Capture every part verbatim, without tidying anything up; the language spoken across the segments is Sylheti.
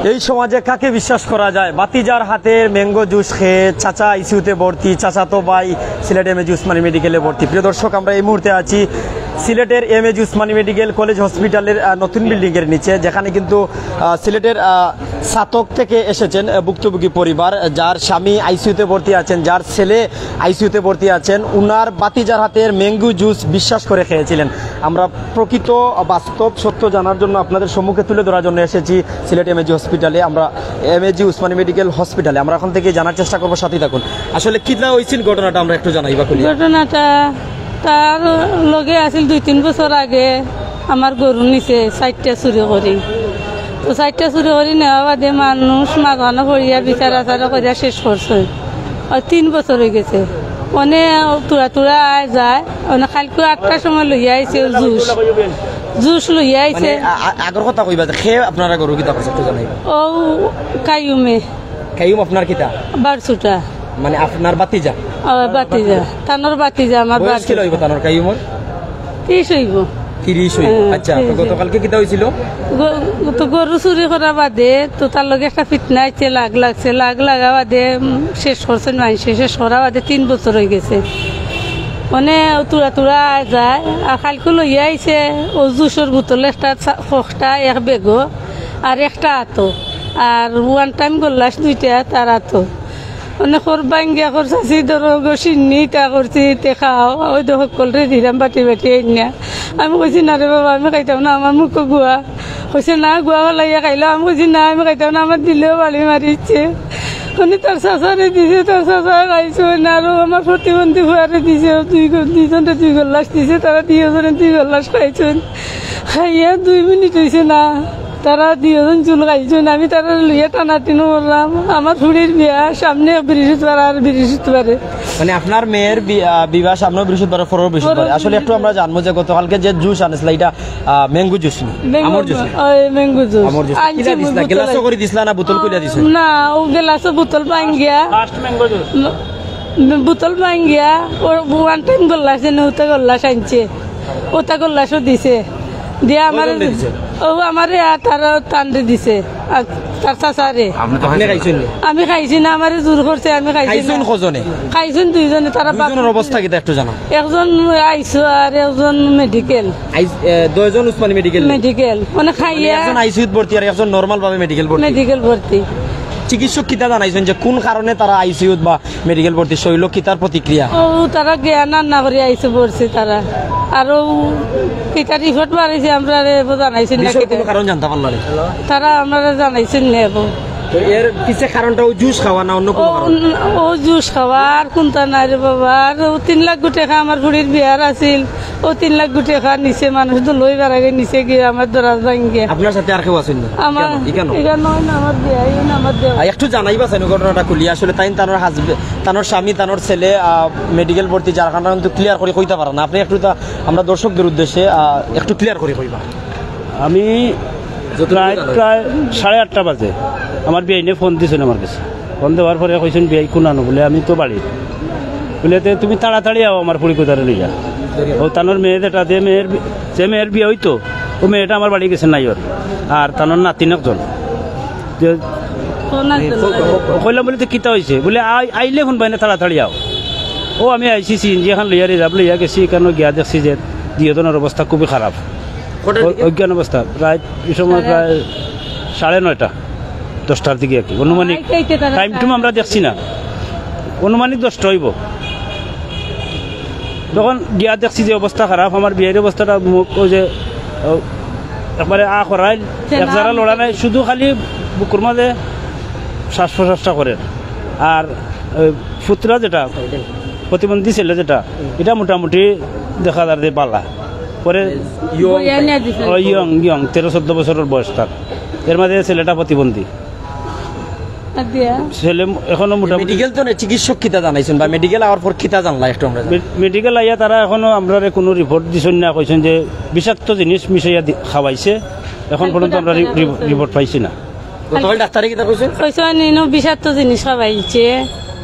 এই সমাজে কাকে বিশ্বাস করা যায়? ভাতিজার হাতের ম্যাঙ্গো জুস খেয়ে চাচা আইসিইউতে ভর্তি, চাচাতো ভাই সিলেট এমএজি উসমানী মেডিকেলে ভর্তি। প্রিয় দর্শক, আমরা এই মুহূর্তে আছি সিলেটের এমএজি উসমানী মেডিকেল কলেজ হসপিটালের, আহ, নতুন বিল্ডিংয়ের নিচে, যেখানে কিন্তু, আহ, সিলেটের, আহ, ছাতক থেকে এসেছেন, আহ, ভুক্তভোগী পরিবার, যার স্বামী আইসিইউতে ভর্তি আছেন, যার ছেলে আইসিইউতে ভর্তি আছেন। উনার ভাতিজার হাতের ম্যাঙ্গো জুস বিশ্বাস করে খেয়েছিলেন। আমরা প্রকৃত বাস্তব সত্য জানার জন্য, আপনাদের সম্মুখে তুলে ধরার জন্য এসেছি সিলেট এমএজি হসপিটালে। আমরা এমএজি উসমানী মেডিকেল হসপিটালে, আমরা ওখান থেকে জানার চেষ্টা করবো, সাথেই থাকুন। আসলে কিতা হয়েছিল ঘটনাটা, আমরা একটু জানাই বা খুলিয়া। ঘটনাটা তার লগে আছিল দুই তিন বছর আগে, আমার গরু নিছে চাইরটা চুরি করি। তো চাইরটা চুরি করি নেওয়া বাদে মানুষ মাঝখানো পড়িয়া বিচার আচার করিয়া শেষ করছে। আর তিন বছর হয়ে গেছে। অনে তুরা তুরা আয় যায়, অনে কালকে আটটার সময় লইয়া আইছে জুস। জুস লইয়া আইছে। মানে, আ-, আ-, আগর কথা কইবা যে খে আপনারা গরু কিতা করছে একটু জানাই। ও কাইয়ুমে। কাইয়ুম আপনার কিতা? বারসুটা। মানে আপনার ভাতিজা? ও, ভাতিজা। তানোর ভাতিজা, আমার বয়স কি ভাতিজা। লইব তানোর কাইয়ুমর? ত্রিশ হইব। ত্রিশ হইব। হ্যাঁ, আচ্ছা, তো ত্রিশ হইব। গতকালকে কিতা হইছিল? গ-, তো গরু চুরি করা বাদে তো তার লগে একটা ফিতনা আইছে, লাগ লাগছে, লাগ লাগা বাদে, উম, শেষ করছেন মানুষে, শেষ করা বাদে তিন বছর হয়ে গেছে। মানে তুরা তুরা আয় যায়, আর কালকে লইয়া আইছে, ও জুসর বোতল একটা চা-, ফখটা এক বেগো, আর একটা আতো, আর ওয়ান টাইম গোল্লাস দুইটা তার আতো। মানে খর বাঙ্গিয়া খর চাচি ধরো গো, সিন্নি ইতা করছি, তে খাও, ওই তো সকলরে দিলাম বাটি বাটি আইনা। আমি কইছি, "না রে বাবা, আমি খাইতাম না, আমার মুখো গুয়া।" কইছে, "না, গুয়া ফালাইয়া খাইলো।" আমি কইছি, "না, আমি খাইতাম না, আমার দিলেও বাড়ি মারিছে।" মানে তার চাচারে দিছে, তার চাচা খাইছে না, আরো আমার প্রতিবন্ধী ফুয়ারে দিছে, দুই গ-, দুইজনরে দুই গল্লাস দিছে, তারা দুইজনে দুই গল্লাস খাইছেন। খাইয়া দুই মিনিট হইছে না, তারা দুইজন চুল খাইছেন, আমি তারা লইয়া টানাটিনি করলাম। আমার ফুড়ির বিয়া সামনে বৃহস্পতিবার আর বৃহস্পতিবারে। মানে আপনার মেয়ের বি-, আহ, বিবাহ সামনে বৃহস্পতিবারে, পরের বৃহস্পতিবারে। পরের আসলে একটু আমরা জানবো যে গতকালকে যে জুস আনছিলা, এটা, আহ, ম্যাঙ্গো জুস নি? ম্যাঙ্গো আমের জুস নি? ওই ম্যাঙ্গো জুস। আমের জুস। আনছি কিলা দিছিলা? বোতল গ্লাসও আইছে। করে দিছিলা না বোতল কইলা দিছো? না, ও গ্লাসও বোতল ভাঙ্গিয়া। First mango juice. ম-, বোতল ভাঙ্গিয়া, ও ওয়ান টাইম গোল্লাস, যেন উতা গোল্লাস আনছে। উতা গোল্লাসও দিছে। দিয়া আমার কয়জনরে দিছে? ও আমারে আর তার তানরে দিছে। আর তার চাচারে। আপনি তো আপনি খাইছেন? খাইছেন নি? আমি খাইছি না, আমারে জোর করছে, আমি খাইছি খাইছেন না। কজনে? খাইছেন দুইজনে, তারা বাপ দুইজনের অবস্থা কিতা একটু জানাও। একজন আইসো আর একজন মেডিকেল। আইস-, এ, দুইজন উসমানী মেডিকেল? মেডিকেল। মানে মানে খাইয়া একজন আইসিইউত ভর্তি আর একজন নরমাল ভাবে মেডিকেল ভর্তি? মেডিকেল ভর্তি। চিকিৎসক কিতা জানাইছেন যে কোন কারণে তারা আইসিইউত বা মেডিকেল ভর্তি, শৈল কিতার প্রতিক্রিয়া? ও, তারা জ্ঞান আর না করে আইসে পড়ছে তারা। আর ও কিতা রিপোর্ট বাড়াইছে, আমরা রে ও জানাইছি না বিষয়ে কিতা। কোনো কারণ জানতে পারলা না? তারা আমরা জানাইছেন না এখন। তো এর পিছে কারণটা ও জুস খাওয়া না অন্য ও, কোনো কারণ? ও জুস খাওয়া আর কোনটা না রে বাবা। আর ও তিন লাখ টাকা আমার ফুড়ির বিয়ার আছিল, ও তিন লাখ টাকা নিছে, মানুষ তো লই বাড়াগে নিছে গিয়ে আমার দরাজ ভাঙ্গে। আপনার সাথে আর কেউ আছেন না? আমার কেন? এখানে? এখানে নয় না, আমার বিয়াই না, আমার দেওর। আহ, একটু জানাইবা চাইন ঘটনাটা খুলি। আসলে তাইন তানোর হাজবে-, তানোর স্বামী, তানোর ছেলে, আহ, মেডিকেল ভর্তি, যার কারণে কিন্তু ক্লিয়ার করে কইতা পারে না। আপনি একটু তা-, আমরা দর্শকদের উদ্দেশ্যে, আহ, একটু ক্লিয়ার করে কইবা। আমি যতটুকু প্রায়, জানো। প্রায় সাড়ে আটটা বাজে আমার বিয়াইনে ফোন দিছেন আমার কাছে। ফোন দেওয়ার পরে কইছেন, "বিয়াই, কোন আনো?" বলে, "আমি তো বাড়ি।" বলে, "তে তুমি তাড়াতাড়ি আও আমার ফুড়ি কুতারে লইয়া।" ও তানোর মেয়ে যেটা, যে মেয়ের বি-, যে মেয়ের বিয়া হইতো, ও মেয়েটা আমার বাড়ি গেছে নাই ওর। আর তানোর নাতিন একজন। যে কইলাম বলে, "তে কিতা হইছে?" বলে, "আই-, আইলে ফোন বাইনে তাড়াতাড়ি আও।" ও আমি আইছি, সিএনজি এখন লইয়া রিজার্ভ লইয়া গেছি, এখানে গিয়া দেখছি যে দুইজনের অবস্থা খুবই খারাপ। কটার অ-, দিকে? অজ্ঞান অবস্থা, রাত এই সময় প্রায় সাড়ে নয়টা, দশটার দিকে আর কি, অনুমানিক। আইতে আইতে তারা টাইম টুম আমরা দেখছি না, অনুমানিক দশটা হইব। তখন গিয়া দেখছি যে অবস্থা খারাপ, আমার বিয়াইর অবস্থাটা মুখ ওই যে, ও, একবারে আ করাইল, এক জারা লড়া নাই, শুধু খালি বুকুর মাঝে শ্বাস প্রশ্বাসটা করে। আর ওই ফুতরা যেটা, প্রতিবন্ধী ছেলে যেটা, এটা মোটামুটি দেখা যার যে বালা। পরে ইয়ং, ইয়ং, তেরো চোদ্দ বছরের বয়স তার। এর মাঝে ছেলেটা প্রতিবন্ধী। ছেলে এখনো মোটামুটি মেডিকেল তো নেই, চিকিৎসক কিতা জানাইছেন বা মেডিকেল আওয়ার পর কিতা জানলা একটু আমরা জানি। মে-, মেডিকেল আইয়া তারা এখনো আমরারে কোনো রিপোর্ট দিছেন না, কইছেন যে বিষাক্ত জিনিস মিশাইয়া দি-, খাওয়াইছে। এখন পর্যন্ত আমরা রি-, রি-, রিপোর্ট পাইছি না। গতকাল ডাক্তারে কিতা কইছে? কইছে, "নিনো বিষাক্ত জিনিস খাওয়াইছে।"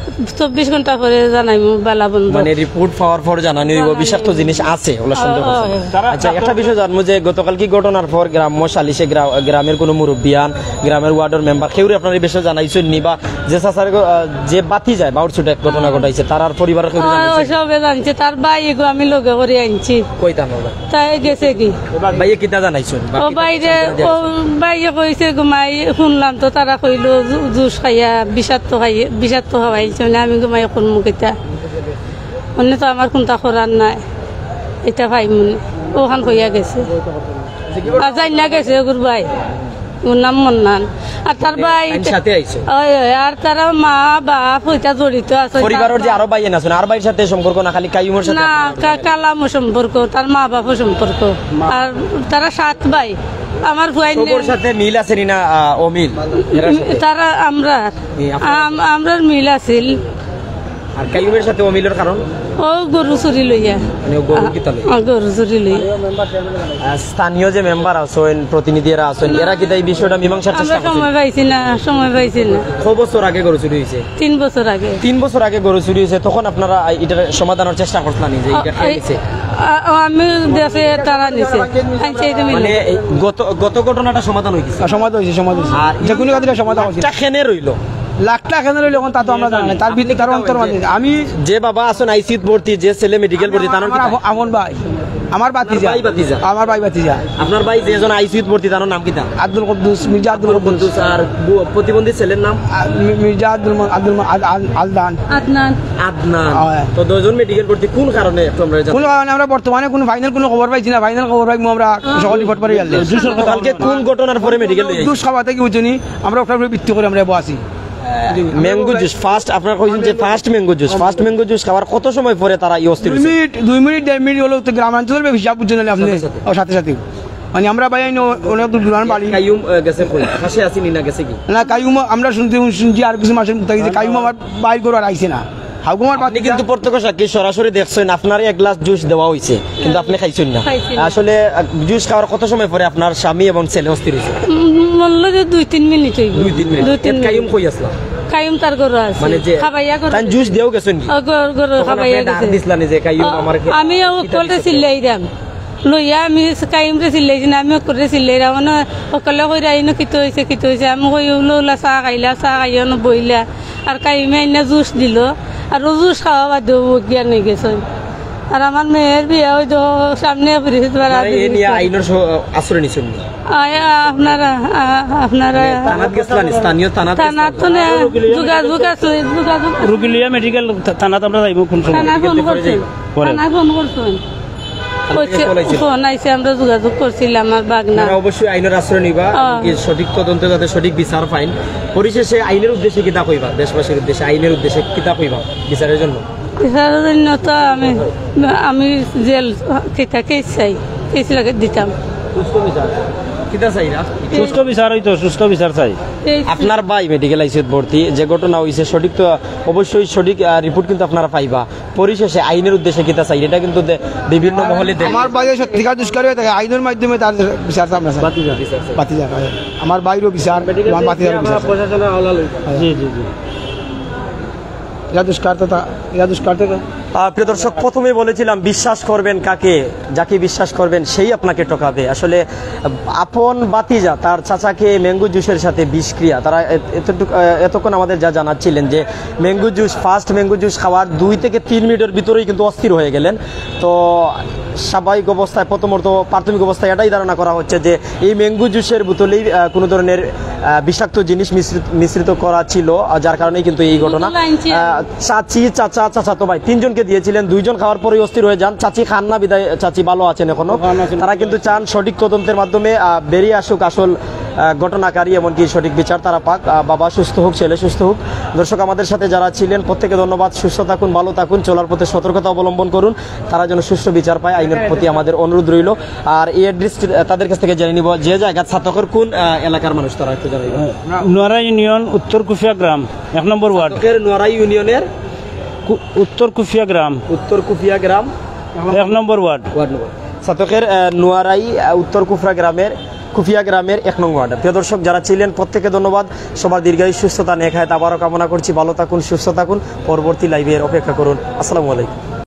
চব্বিশ ঘন্টা পরে জানাইমু বালা মন্দ। মানে রিপোর্ট পাওয়ার পর জানানি অইবো, বিষাক্ত জিনিস আছে, ওলা সন্দেহ আছে। অয়, অয়। আচ্ছা, একটা বিষয় জানবো যে গতকালকি ঘটনার পর গ্রাম্য সালিশে গ্রা-, গ্রামের কোনো মুরব্বিয়ান, গ্রামের ওয়ার্ডর মেম্বার, কেউরে আপনারা এই বিষয়ে জানাইছইন নি বা যে চাচার গো-, আহ, যে ভাতিজায় বাউর ছুটে এক ঘটনা ঘটাইছে, তার আর পরিবারের কেউ অয়, জানাইছইন? অয়, সবে জানছে, তার ভাই এগু আমি লগে করি আনছি। কই তান ওলা? তাই গেছে কি? ভাইয়ে কিতা জানাইছইন? বা ও কিতা বাইরে, জানাইছইন? ও বাইরে কইছে, ঘুমাই শুনলাম তো, তারা কইলো জু-, জুস খাইয়া বিষাক্ত খাইয়ে, বিষাক্ত খাওয়াইছে, মানে আমি ঘুমাই কোন মুখিতা। অন্য তো আমার কোনটা করার নাই, এটা ভাই মনে ওখান কইয়া গেছে। আর যাই না গেছে ওগুর ভাই, ওর নাম মন্নান। আর তার ভাই তাইন সাথে আইছে? অয়, অয়, আর তারা মা বাপ ওইটা জড়িত আছে। পরিবারের যে আরো ভাই আছইন, আর ভাইর সাথে সম্পর্ক না, খালি কাইয়ুমর সাথে না, আপনার কা-, কালামও সম্পর্ক, তার মা বাপও সম্পর্ক। আর তারা সাত ভাই। আমার ফুয়াইন সবর সাথে মিল আছে নি না, আহ, অমিল? এরা সাথে? তারা আমরা, এই আপনার আম-, আমরার মিল আছিল। আর কাইয়ুমের সাথে অমিলর কারণ? ও গরু চুরি লইয়া। মানে ও গরু কিতা লইয়া? আ, গরু চুরি লইয়া। আহ, স্থানীয় যে মেম্বার আছইন, প্রতিনিধি এরা আছইন, এরা কিতা এই বিষয়টা মীমাংসার আমরা চেষ্টা করছইন? সময় পাইছি না, সময় পাইছি না। কয় বছর আগে গরু চুরি হইছে? তিন বছর আগে। তিন বছর আগে গরু চুরি হইছে, তখন আপনারা এই, এটার সমাধানের চেষ্টা করছিলেন যে এটা আ, কে এই, হইছে? আ, ও, আমি দেশে তারা নিছে। আনছে এই যে মিলে। মানে এই গত, গত ঘটনাটা সমাধান হয়ে গেছে? হ্যাঁ, সমাধান হইছে, সমাধান হইছে। আর যে কোনো কাজটা সমাধান হইছে। একটা খেনে রইল। লাখটা খেনে রইল, এখন তা তো আমরা জানি না। তার ভিতরে, তার অন্তর মাঝে। আমি যে বাবা আছইন আইসিইউত ভর্তি, যে ছেলে মেডিকেল ভর্তি, তার নাম আমার কিতা? আফ-, আফন ভাই। আমার ভাতিজা। ভাই ভাতিজা? আমার ভাই ভাতিজা। আপনার ভাই যেজন আইসিইউত ভর্তি, তার নাম কিতা? আব্দুল কুদ্দুস, মির্জা আব্দুল আব্দুল কুদ্দুস। কুদ্দুস আর বু-, প্রতিবন্ধী ছেলের নাম? আ, মি-, মির্জা আব্দুল ম-, আব্দুল ম-, আদ-, আল-, আদনান। আদনান। আদনান। হ্যাঁ। তো দুইজন মেডিকেল ভর্তি কোন কারণে একটু আমরা জানি? কোনো কারণে আমরা বর্তমানে কোনো ফাইনাল কোনো খবর পাইছি না। ফাইনাল খবর পাইমু আমরা সকাল রিপোর্ট পাই গেলে। কালকে কোন ঘটনার পরে মেডিকেল লইয়া জুস খাওয়া থাকি বুঝছনি, আমরা ওটার উপরে ভিত্তি করে আমরা বসি। ম্যাঙ্গো জুস, ফার্স্ট আপনারা কইছেন যে first mango juice, first mango juice খাওয়ার কত সময় পরে তারা এই অস্থির দুই হইছে? মিনিট, দুই মিনিট, দেড় মিনিট হলেও তো গ্রামাঞ্চলের বেশি হিসাব বুঝছেন আপনি। সাথে সাথে। ও, সাথে সাথে। মানে আমরা ভাই আইন অনেক দূর দূরান বাড়ি। কাইয়ুম, আহ, গেছে কই? পাশে আছি নি না গেছে কি? না, কাইয়ুম আমরা শুনতে, শুনছি আর কিছু মাসের মধ্যে গেছে। কাইয়ুম আমার বাইর করে আর আইছে না। হাউকুমার আপনি কিন্তু প্রত্যক্ষ সাক্ষী, সরাসরি দেখছেন, আপনারে এক গ্লাস জুস দেওয়া হইছে, কিন্তু আপনি খাইছেন না। খাইছি না। আসলে, আহ, জুস খাওয়ার কত সময় পরে আপনার স্বামী এবং ছেলে অস্থির হইছে? উম, মনে হলো যে দুই তিন মিনিট হইব। দুই তিন মিনিট। দুই তিন এত কাইয়ুম মিনিট। কই আসলা? কাইয়ুম তার ঘরে আছে। মানে যে খাবাইয়া ঘরে তাই জুস দিয়েও গেছেন কি? ও, ঘর, ঘরে তখন আপনি খাবাইয়া ডাক গেছে। দিছিলেন যে কাইয়ুম ও, আমার খে-, আমি ও কিতা কোলে দিছে? চিল্লাই দাম। লইয়া আমি কাইমরে চিল্লাইছি না, আমি অকলরে চিল্লাইরা, মানে, অকলে কইরা, "ইনো কিতা হইছে, কিতা হইছে?" আমি কই, "ওলা, ওলা চা খাইলা, চা খাইয়া অনো বইলা।" আর কাইমে আইনা জুস দিল, আর ও জুস খাওয়া বাদে ও অজ্ঞান হয়ে গেছে। আর আমার মেয়ের বিয়া ওই তো সামনে পড়েছে, তোমার মানে, আগে এ নিয়ে দিছে। আইনের স-, আশ্রয় নিছেন নি? আয়, আপনারা, আ-, আপনারা মানে, থানাত গেছিলেন, স্থানীয় থানাত থানাত গেছিলেন? তো না, যোগাযোগ আছে, যোগাযোগ আছে। রুগী লইয়া মেডিকেল থা-, থানাত আমরা যাইব কোন সময়? থানায় ফোন করছি, পরে। থানায় ফোন করছি। থানা থেকে কইছে, ফোন আইছে? ফোন আইছে, আমরা যোগাযোগ করছিলাম, আমার বাগনা। আপনারা অবশ্যই আইনের আশ্রয় নিবা, হ্যাঁ। এমনকি সঠিক তদন্তে যাতে সঠিক বিচার পাইন। পরিশেষে আইনের উদ্দেশ্যে কিতা কইবা? দেশবাসীর উদ্দেশ্যে, আইনের উদ্দেশ্যে কিতা কইবা বিচারের জন্য? বিচারের জন্য তো আমি, আমি জেল কিতা কেস চাই, কেস লাগে দিতাম। সুস্থ বিচার। কিতা চাইরা? সুস্থ বিচার হইতো, সুস্থ বিচার চাই। এই আপনার ভাই মেডিকেল আইসিইউত ভর্তি, যে ঘটনা হইছে সঠিক তো অবশ্যই সঠিক, আহ, রিপোর্ট কিন্তু আপনারা পাইবা। পরিশেষে আইনের উদ্দেশ্যে কিতা চাই, এটা কিন্তু দে-, বিভিন্ন মহলে দে- আমার ভাই সত্যিকার দুষ্কার হয়ে থাকে, আইনের মাধ্যমে তার বিচার আমরা চাই। বাতিজা। বাতিজা, হ্যাঁ। আমার ভাইরও বিচার, মেডিকেল আমার শেষ ভাতিজারও বিচার। প্রশাসনের আওলা লইব। জি, জি, জি। ইয়া দুষ্কার তো তা, ইয়া দুষ্কার তো তা। আহ, প্রিয় দর্শক, প্রথমেই বলেছিলাম বিশ্বাস করবেন কাকে, যাকে বিশ্বাস করবেন সেই আপনাকে ঠকাবে। আসলে, আহ, আপন ভাতিজা তার চাচাকে ম্যাঙ্গো জুসের সাথে বিষক্রিয়া, তারা এত-, এতটুকু, আহ, এতক্ষণ আমাদের যা জানাচ্ছিলেন যে mango juice, first mango juice খাওয়ার দুই থেকে তিন মিনিটের ভিতরেই কিন্তু অস্থির হয়ে গেলেন। তো স্বাভাবিক অবস্থায়, প্রথমত প্রাথমিক অবস্থায় এটাই ধারণা করা হচ্ছে যে এই ম্যাঙ্গো জুসের বোতলেই, আহ, কোনো ধরনের, আহ, বিষাক্ত জিনিস মিশ্রিত, মিশ্রিত করা ছিল, আহ, যার কারণেই কিন্তু এই ঘটনা। বোতল আনছি আমি। আহ, চাচি, চাচা, চাচাতো ভাই তিনজনকে দিয়েছিলেন, দুইজন খাওয়ার পরেই অস্থির হয়ে যান। চাচি খান না বিধায় চাচি ভালো আছেন এখনো। ভালো আছেন। তারা কিন্তু চান সঠিক তদন্তের মাধ্যমে, আহ, বেরিয়ে আসুক আসল, আহ, ঘটনাকারী, এমনকি সঠিক বিচার তারা পাক। আহ, বাবা সুস্থ হোক, ছেলে সুস্থ হোক। দর্শক, আমাদের সাথে যারা ছিলেন প্রত্যেকে ধন্যবাদ। সুস্থ থাকুন, ভালো থাকুন, চলার পথে সতর্কতা অবলম্বন করুন, তারা যেন সুষ্ঠু বিচার পায়, আইনের প্রতি আমাদের অনুরোধ রইল। আর এই অ্যাড্রেস, আহ, তাদের কাছ থেকে জেনে নিব যে জায়গা ছাতকের কোন, আহ, এলাকার মানুষ, তারা একটু জানাইব। নোয়ারা ইউনিয়ন, উত্তর কুফিয়া গ্রাম, এক নম্বর ওয়ার্ড। ছাতকের নোয়ারা ইউনিয়নের কু-, উত্তর কুফিয়া গ্রাম। উত্তর কুফিয়া গ্রাম। এক নম্বর ওয়ার্ড। Ward number. ছাতকের, আহ, নোয়ারাই, আহ, উত্তর কুফরা গ্রামের খুফিয়া গ্রামের এক নং ওয়ার্ড। প্রিয় দর্শক, যারা ছিলেন প্রত্যেককে ধন্যবাদ। সবার দীর্ঘায়ু, সুস্থতা, নেক হায়াত আবারও কামনা করছি। ভালো থাকুন, সুস্থ থাকুন, পরবর্তী লাইভের অপেক্ষা করুন। আসসালামু আলাইকুম।